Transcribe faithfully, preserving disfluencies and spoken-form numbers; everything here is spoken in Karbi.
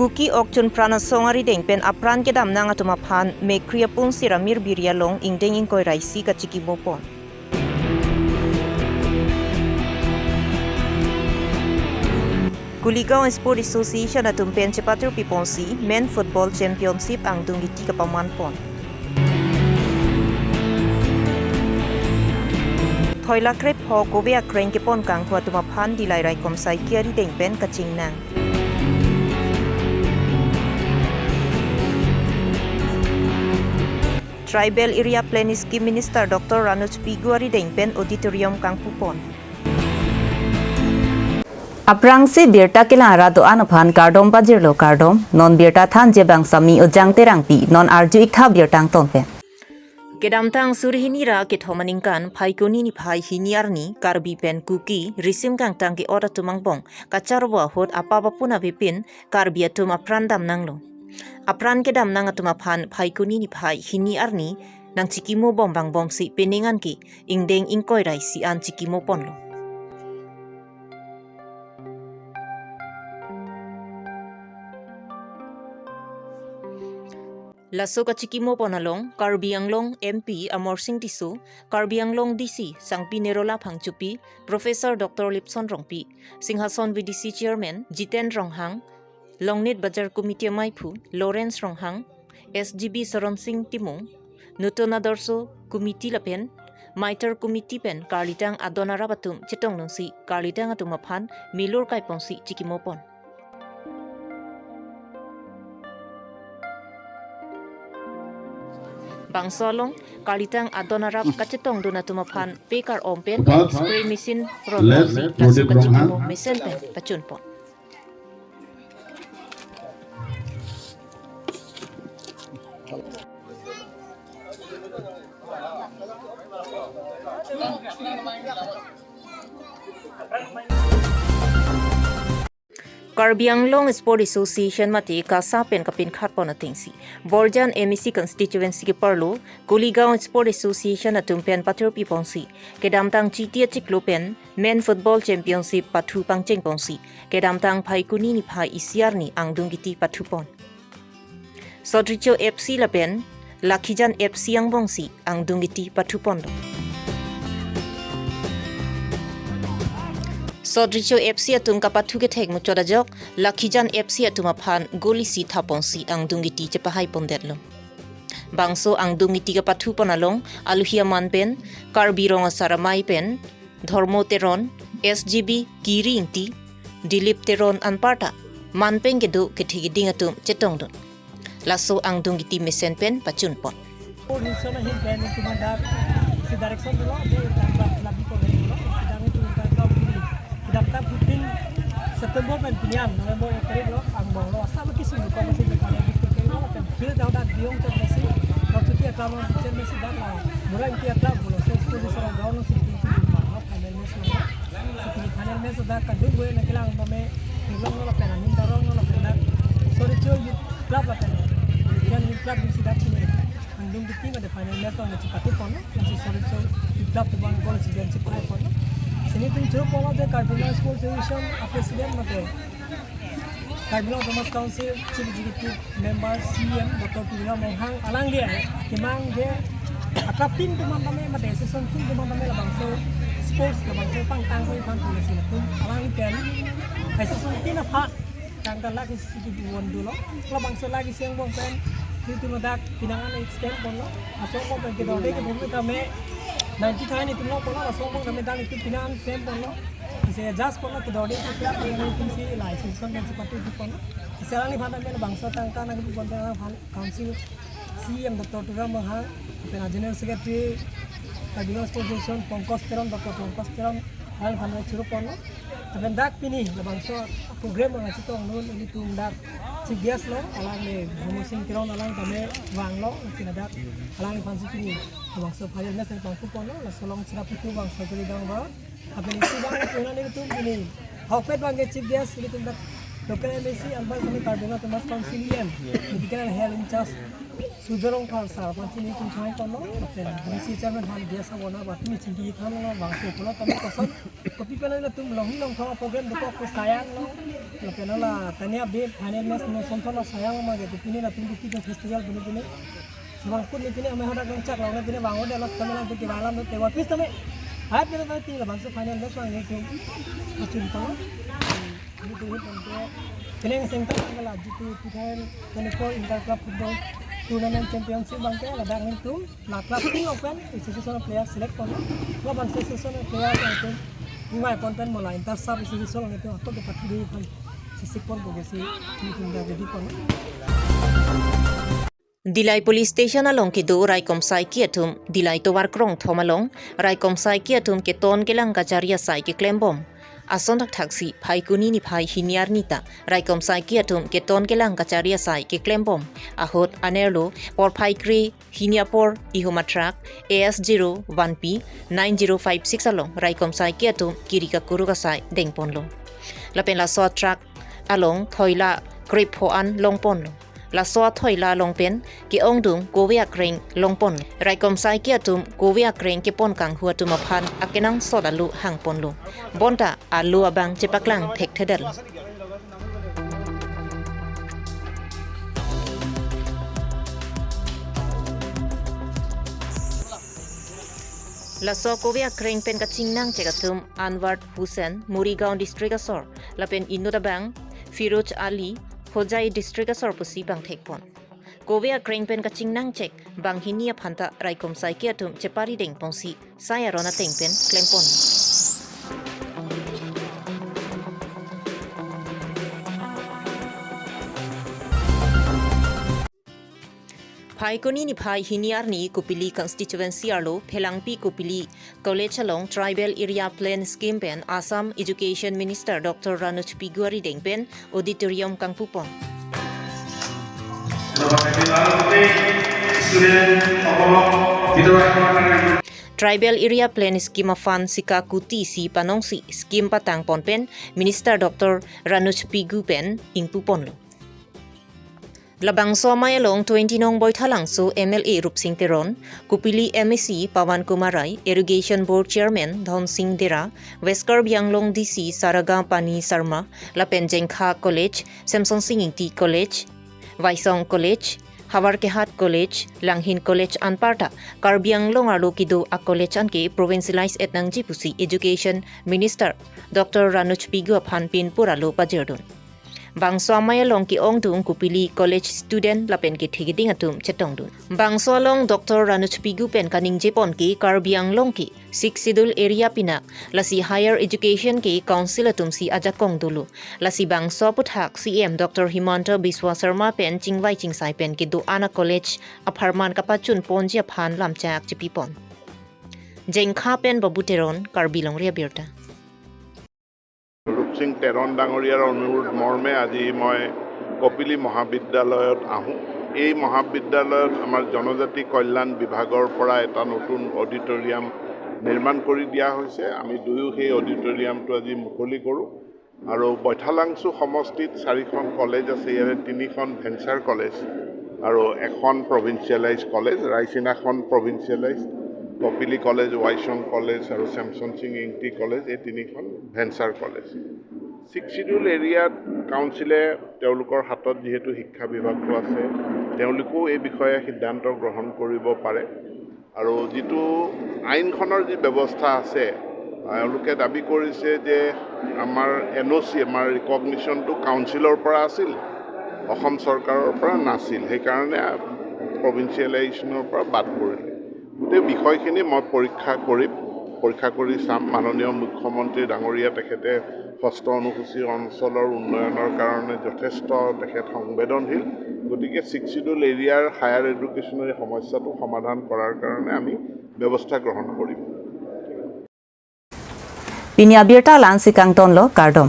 Kuki Okchun Pran Asong arideng pen apran kedamnang atum aphan Mekri apung Siramir Biri along ingdeng ingkoi ra isi kachikimo pon. Kuligaon Sport Association atum pen chepatir piponsi Men Football Championship angdung giti kapaman pon. Thoilakrep ho kove akreng kepon kanghu atum aphan Dilai Raikom Saiki arideng pen kachingnang. Tribal Area Planning Scheme Minister Doctor Ranoj Pegu arideng pen auditorium kangpu pon. Aphrangsi birta kelang arat do-an aphan kardom pajirlo kardom, non birta thanji abang Sami Ojang Terangpi, non arju-ik tha birta angton pen. Kedamtang suri hini ra kethom aningkan Phaikuni niphai hini arni Karbi pen Kuki risim kangtang ke-ot atum angbong kacharvo ahut apap apun avepin Karbi atum apran damnanglo. Apran kedamnang atum aphan Phaikuni niphai hini arni nangchikimo bom vangbomsi pening an ke ingdeng ingkoi ra isi an chikimo ponlo. Laso kachikimo pon along Karbi Anglong M P Amarsing Tisso, Karbi Anglong D C Sangpi Nirola Phangchopi, Professor Doctor Lipson Rongpi, Singhason V D C Chairman Jiten Ronghang, Longnit Bajar Committee amaiphu Lawrence Ronghang, S G B Saron Sing Timung, Nutun Adorsho Committee lapen Maitar Committee pen karlitang adon arap atum chetongdunsi karlitang atum aphan milur kaiponsi chikimo pon. Bangso along karlitang adon arap kachetongdun atum aphan pekar om pen spray machine ronsi laso kachikimo mesen pen pachun pon. Karbi Anglong Sport Association mate KASA pen kapinkhat pon atengsi Borjan M A C constituency keparlo Kuligaon Sport Association atum pen patir piponsi kedamtang Chiti achiklo pen Men Football Championship pathu pangcheng ponsi kedamtang Phaikuni niphai isi arni angdung giti pathu pon. Sodricho F C lapen Lakhijan F C angbongsi angdung giti pathu ponlo. Sodricho F C atum kapathu kethek muchot ajok Lakhijan F C atum aphan gol isi thaponsi angdung giti chepahai pondetlo. Bangso angdung giti kapathu pon along aluhi aman pen Karbi Rong Asar Amei pen Dhormo Teron, S G B Kiri Ingti, Dilip Teron anparta manpeng kedo kethe keding atum chetongdun. Laso angdung giti mesen pen pachun pon. Position ahin pen itu mandak si direction dolo, je tanggal labi ko dolo, sidang itu tanggal pini. Kedamtang fifteen September pen pini an November ek tarik lo, angbong lo, asal kisung ko masih depan yang bisik ke lo, pen pil dah dah diong cek masih, waktu dia kamu cek masih dah lah, mulai dia dah, mulai saya sepuluh seorang gaun, si tinggi lima, lo, final match lo, si tinggi final match sudah, kadung gue nak kelang, mame, kelang lo, pen amin darong lo, pen dah, sorry cuy, club lo, pen, yang club di sidak sini. Angdung giti mate final match along chepathu ponlo, nasi Sodricho Youth Club atum an gol isi pen chepahai ponlo. Sini tum churu ponlo je Karbi Anglong Sports Association a president mate Karbi Anglong Autonomous Council Chief Executive Member C E M Doctor Tuliram Ronghang alangli kemang je akrap team atum an tame mate association team atum an tame labangso sports labangso pangtang ko iphan tulisin atum alangli pen association team aphan tangka lak isi kibon dolo. Labangso lak isi angbong pen, itu ladak pinangan extend ponlo. Laso angbong pen kedorde kebumi kami ninety nine itu lo ponlo, laso angbong kami dan itu pinangan extend ponlo. Isi adjust ponlo, kedorde itu pihak yang itu si license pen sepatu itu ponlo. Isi alang ni phanta mel bangso tangka nang itu pon tangka phan council C E M Doctor Tuliram Ronghang, pen General Secretary Karbi Anglong Sports Association Pankaj Teron, Doctor Pankaj Teron, alang phan churu ponlo. Lapen dak pini labangso program ang chetongdun ilitum dak chief guest lo, alangli Dhormo Sing Teron alang tame vanglo, sina dak alangliphan si pini labangso final match pangpu ponlo, laso along chira putu bangso kiri gang ba. Lapen isi bang puna ni tum pini ahokpet bang ke chief guest ilitum dak local M A C anbang kami Karbi Anglong Autonomous Council E M, Medical and Health in charge Sujolong phan sar phan chini tum thang kono, lapen D C chairman phan dia sa bona ba tumi chingki tham lo bang ko kono tami koson. Kopi pala na tum long long thong program deko ko sayang lo. Lapen la tania be final match no som thon sayang ma ge pini na tum ki festival pini pini. Sebang pun ni pini amai hodak long chak long pini bang hodak lo sama lang pini bang lam te wa pis tami. Hai pini tami pini la bang so final match bang ni tum. Achun kono. Ini tum tum ke. Kene sengkang la jitu two thousand twenty-four Inter Club Football Tournament Championship bang ke la bang ni tum. La club team open association player select kono. Club association player itu. Imai pon pen mola inter sub association itu atau dapat di pon sisik pon bogo si ini tum jadi pon. Dillai Police Station along kedo raikom saiki atum Dillai tovar krongthom along raikom saiki atum keton kelang kachari asai keklembom. Ason thakthak si Phaikuni niphai hini arni ta raikom saiki atum keton kelang kachari asai keklembom. Ahut anerlo porphai kre hini apor ihum atruck A S zero one P nine zero five six along raikom saiki atum kiri kakuruk asai dengponlo. Lapen laso atruck along thoila krepho an longponlo. Laso athoila along pen ke-ongdung kove akreng longpon. Raikom saiki atum kove akreng kepon kanghu atum aphan akenangsot alu hangponlo. Bonta alu abang chepaklang thekthedetlo. Laso kove akreng pen kachingnangchek atum Anwar Hussain, Morigaon district asor, lapen inut abang Firoz Ali, Hojai district asor pusi bang thekpon. Kove akreng pen kachingnangchek banghini aphanta raikom saiki atum chepari dengponsi sai aron ateng pen klempon. Phaikuni niphai hini arni Kopili constituency arlo Phelangpi Kopili College along Tribal Area Plan Scheme pen Assam Education Minister Doctor Ranoj Pegu arideng pen auditorium kangpupon. Tribal Area Plan Scheme aphan sika kuti si panongsi scheme patangpon pen Minister Doctor Ranoj Pegu pen ingpuponlo. Labangso amei along twenty nong Boithalangso M L A Rupsing Teron, Kopili M A C Pawan Kumar Rai, Irrigation Board Chairman Dhonsing Dera, West Karbi Anglong D C Saragapani Sharma, lapen Jengkha College, Semsonsing Ingti College, Waisong College, Havarkehat College, Langhin College anparta Karbi Anglong arlo kedo a-college anke provincialize et nangji pusi Education Minister Doctor Ranoj Pegu aphan pinpur alo pajirdun. Bangso amei along ke-ongdung Kopili College student lapen kethe keding atum chetongdun. Bangso along Doctor Ranoj Pegu pen kaningjepon ke Karbi Anglong ke Sixth Schedule area pinak, lasi higher education ke council atum si ajakong dolo. Lasi bangso aputhak C M Doctor Himanta Biswa Sarma pen chingvai chingsai pen kedo-an a-college apharman kapachunponji aphan lamchak chepipon. Jengkha pen Babu Teron, Karbi Longri Abirta. Rup Singh তেৰণ ডাঙৰীয়াৰ অনুৰোধ মৰ্মে আজি মই কপিলী মহাবিদ্যালয়ত আহোঁ। এই মহাবিদ্যালয়ত আমাৰ জনজাতি কল্যাণ বিভাগৰ পৰা এটা নতুন অডিটৰিয়াম নিৰ্মাণ কৰি দিয়া হৈছে। আমি দুয়ো সেই অডিটৰিয়ামটো আজি মুকলি কৰোঁ। আৰু বৈঠালাংচু সমষ্টিত চাৰিখন কলেজ আছে, ইয়াৰে তিনিখন ভেঞ্চাৰ কলেজ আৰু এখন প্ৰভিন্সিয়েলাইজ কলেজ, ৰাইচিনাখন প্ৰভিন্সিয়েলাইজ, কপিলী কলেজ, ৱাইচং কলেজ আৰু ছেমছন সিং ইংতি কলেজ, এই তিনিখন ভেঞ্চাৰ কলেজ। ছিক্স শ্বিডিউল এৰিয়াত কাউন্সিলে তেওঁলোকৰ হাতত যিহেতু শিক্ষা বিভাগটো আছে, তেওঁলোকেও এই বিষয়ে সিদ্ধান্ত গ্ৰহণ কৰিব পাৰে। আৰু যিটো আইনখনৰ যি ব্যৱস্থা আছে, তেওঁলোকে দাবী কৰিছে যে আমাৰ এন অ' চি, আমাৰ ৰিকগনিশ্যনটো কাউন্সিলৰ পৰা আছিল, অসম চৰকাৰৰ পৰা নাছিল, সেইকাৰণে প্ৰভিন্সিয়েলাইজেশ্যনৰ পৰা বাদ পৰিলে। গোটেই বিষয়খিনি মই পৰীক্ষা কৰিম, পৰীক্ষা কৰি চাম। মাননীয় মুখ্যমন্ত্ৰী ডাঙৰীয়া তেখেতে ষষ্ঠ অনুসূচী অঞ্চলৰ উন্নয়নৰ কাৰণে যথেষ্ট তেখেত সংবেদনশীল। গতিকে ছিক্স শ্বিডিউল এৰিয়াৰ হায়াৰ এডুকেশ্যনৰ এই সমস্যাটো সমাধান কৰাৰ কাৰণে আমি ব্যৱস্থা গ্ৰহণ কৰিম। Pini abirta la-ansi kangtonlo, kardom.